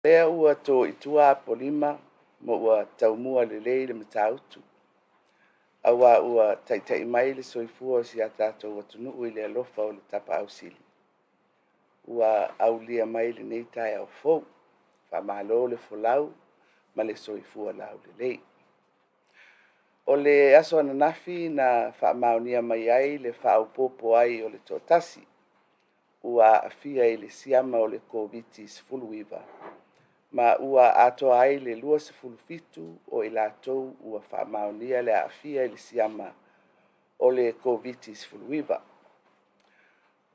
Lea ua to i tua Apolima ma ua taumua lelei le Matautu, aua ua taitai mai le soifua o si a tatou atunuu i le alofa o le Tapaau Sili, ua aulia mai lenei taeao fou. Faamalo le folau ma le soifua laulelei. O le aso ananafi na faamaonia mai ai le faaopoopo ai o le toatasi ua aafia i le siama o le Koviti-19, ma ua atoa ai le 27 o i latou ua faamaonia le aafia i le siama o le Koviti-19.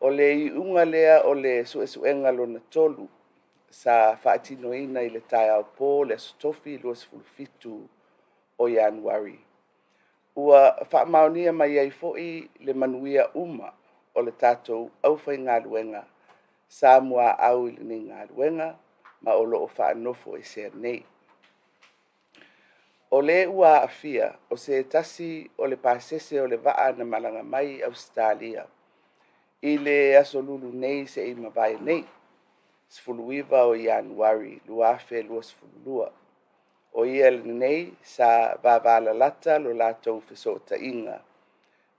O le iuga lea o le suesuega lona tolu sa faatinoina i le taeao po o le aso Tofi 27 o Ianuari, ua faamaonia mai ai foi le manuia uma o le tatou aufaigaluega sa muaau i lenei galuega ma o lo o faanofoesea nei. O le ua aafia, o se tasi o le pasese o le vaa na malaga mai Ausetalia i le Aso Lulu nei se i mavae nei, 19 o Ianuari 2022. O ia lenei sa vavalalata lo latou fesootaiga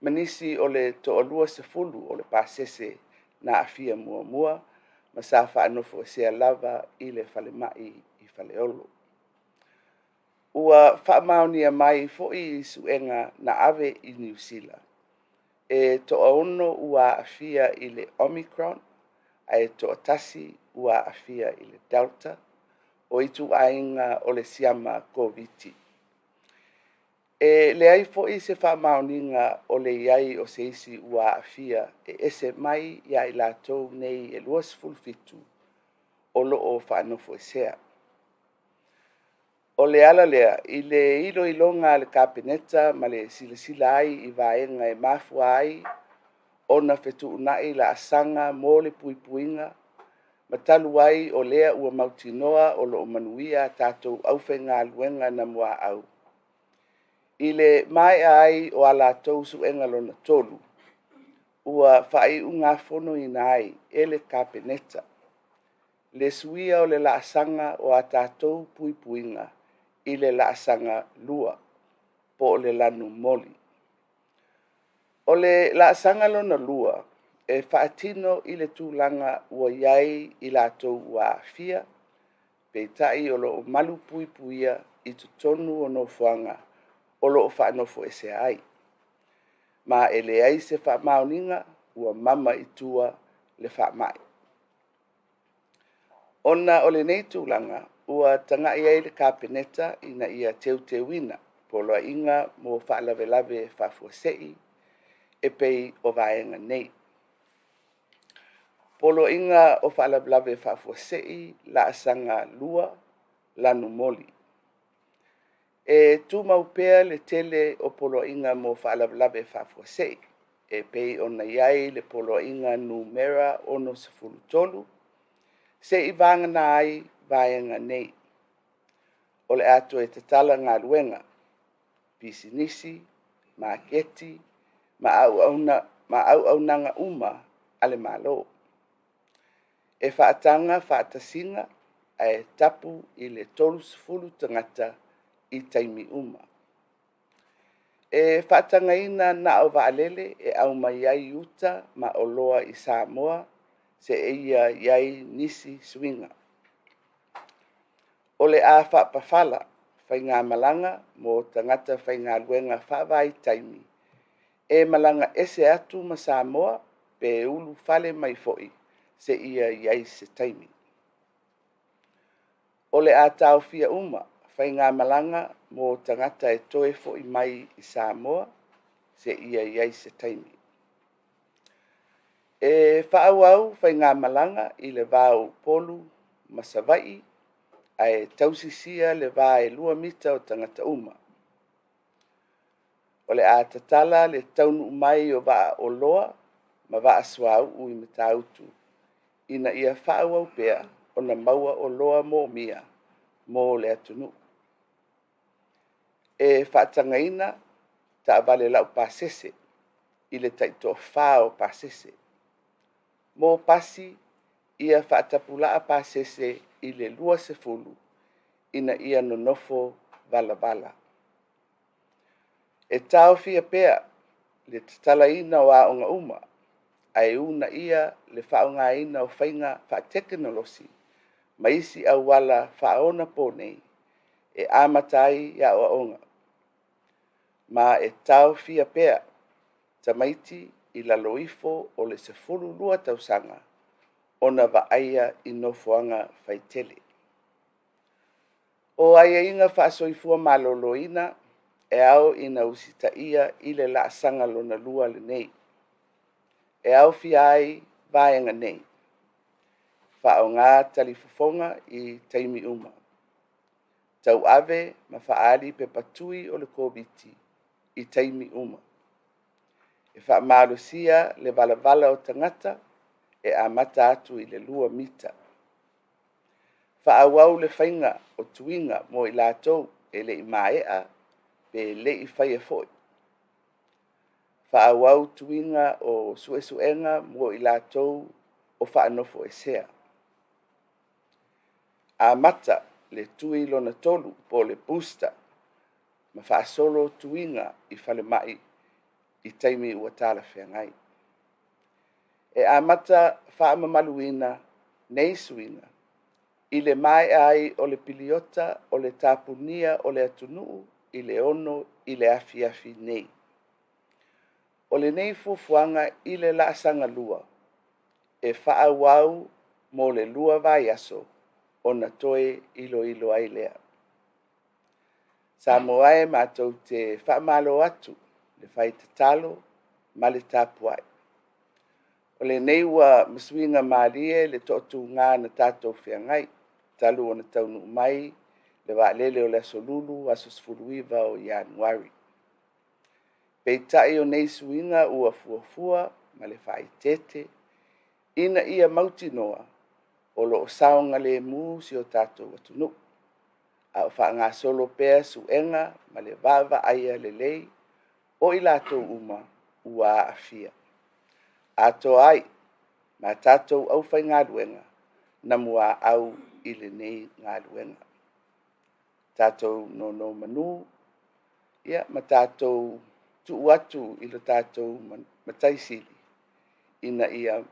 ma nisi o le toa-20 o le pasese na aafia muamua ma sa faanofoesea lava i le falemai i Faleolo. Ua faamaonia mai foi i suega na ave i Niu Sila, e toaono ua aafia i le Omicron ae toatasi ua aafia i le Delta, o ituaiga o le siama Koviti. E leai foi se faamaoniga o le i ai o se isi ua aafia e ese mai ia i latou nei e 27 o lo o faanofoesea. O le ala lea i le iloiloga a le Kapeneta ma le silasila ai i vaega e mafua ai ona fetuunai laasaga mo le puipuiga ma talu ai o lea ua mautinoa o lo o manuia a tatou aufaigaluega na muaau, i le maea ai o a latou suega lona tolu, ua faaiugafonoina ai e le Kapeneta le suia o le laasaga o a tatou puipuiga i le laasaga 2 po o le lanumoli. O le laasaga lona lua, e faatino i le tulaga ua i ai i latou ua aafia, peitai o lo o malupuipuia i totonu o nofoaga o lo o faanofoesea ai, ma e leai se faamaoniga ua mama i tua le faamai. Ona o lenei tulaga, ua tagai ai le Kapeneta ina ia teuteuina Poloaiga mo Faalavelave Faafuasei e pei o vaega nei. Poloaiga o Faalavelave Faafuasei Laasaga 2 Lanumoli. E tumau pea le tele o poloaiga mo faalavelave faafuasei e pei ona i ai le Poloaiga Numera 63, seia vagana ai vaega nei. O le a toe tatala galuega, pisinisi, maketi ma auaunaga uma a le Malo. E faataga faatasiga ae tapu i le 30 tagata i taimi uma. E faatagaina na o vaalele e aumai ai uta ma oloa i Samoa seia i ai nisi suiga. O le a faapafala faigamalaga mo tagata faigaluega faavaitaimi e malaga ese atu ma Samoa pe ulufale mai foi seia i ai se taimi. O le a taofia uma faigamalaga mo tagata e toe foi mai i Samoa seia i ai se taimi. E faaauau faigamalaga i le va o Upolu ma Savaii ae tausisia le va e 2 mita o tagata uma. O le a tatala le taunuu mai o vaa oloa ma vaa suauu i Matautu ina ia faaauau pea ona maua oloa moomia mo le atunuu. E faatagaina taavale laupasese i le tai toafa o pasese. Mo pasi Ia faatapulaa pasese i le 20 ina ia nonofo valavala. E taofia pea le tatalaina o aoga uma ae uunaia le faaaogaina o faiga faatekonolosi ma isi auala faaonaponei e amata ai aoaoga, ma e taofia pea tamaiti i lalo ifo o le 12 tausaga ona vaaia i nofoaga faitele. O aiaiga faa-soifua maloloina e ao ina usitaia i le laasaga lona lua lenei, e aofia ai vaega nei: Faaaoga talifofoga i taimi uma, tauave ma faaali pepa tui o le Koviti i taimi uma. E faamalosia le valavala o tagata e amata atu i le 2 mita. Faaauau le faiga o tuiga mo i latou e le i maea pe le i faia foi. Faaauau tuiga o suesuega mo i latou o faanofoesea. Amata le tui lona 3 po o le booster ma faasolo tuiga i falemai i taimi ua talafeagai. E amata faamamaluina nei suiga i le maea ai o le piliota o le tapunia o le atunuu i le 6:00 i le afiafi nei. O lenei fuafuaga i le laasaga 2, e faaauau mo le 2 vaiaso ona toe iloilo ai lea. Samoa e, matou te faamalo atu le fai tatalo ma le tapuai. O lenei ua suiga malie le toatuga na tatou feagai talu ona taunuu mai le vaalele o le Aso Lulu aso 19 o Ianuari. Peitai o nei suiga ua fuafua ma le faaeteete ina ia mautinoa o lo o saogalemu si o tatou atunuu, a o faagasolo pea suega ma le vaavaaia lelei o i latou uma ua aafia, atoa ai ma tatou aufaigaluega na muaau i lenei galuega. Tatou nonomanu ma tatou tuu atu i lo tatou Matai Sili ina ia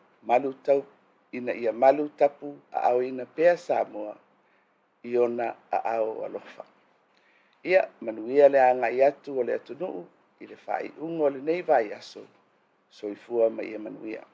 malutapuaaoina pea Samoa i ona aao alofa. Ia manuia le agai atu o le atunuu i le faaiuga o lenei vaiaso. Soifua ma ia manuia.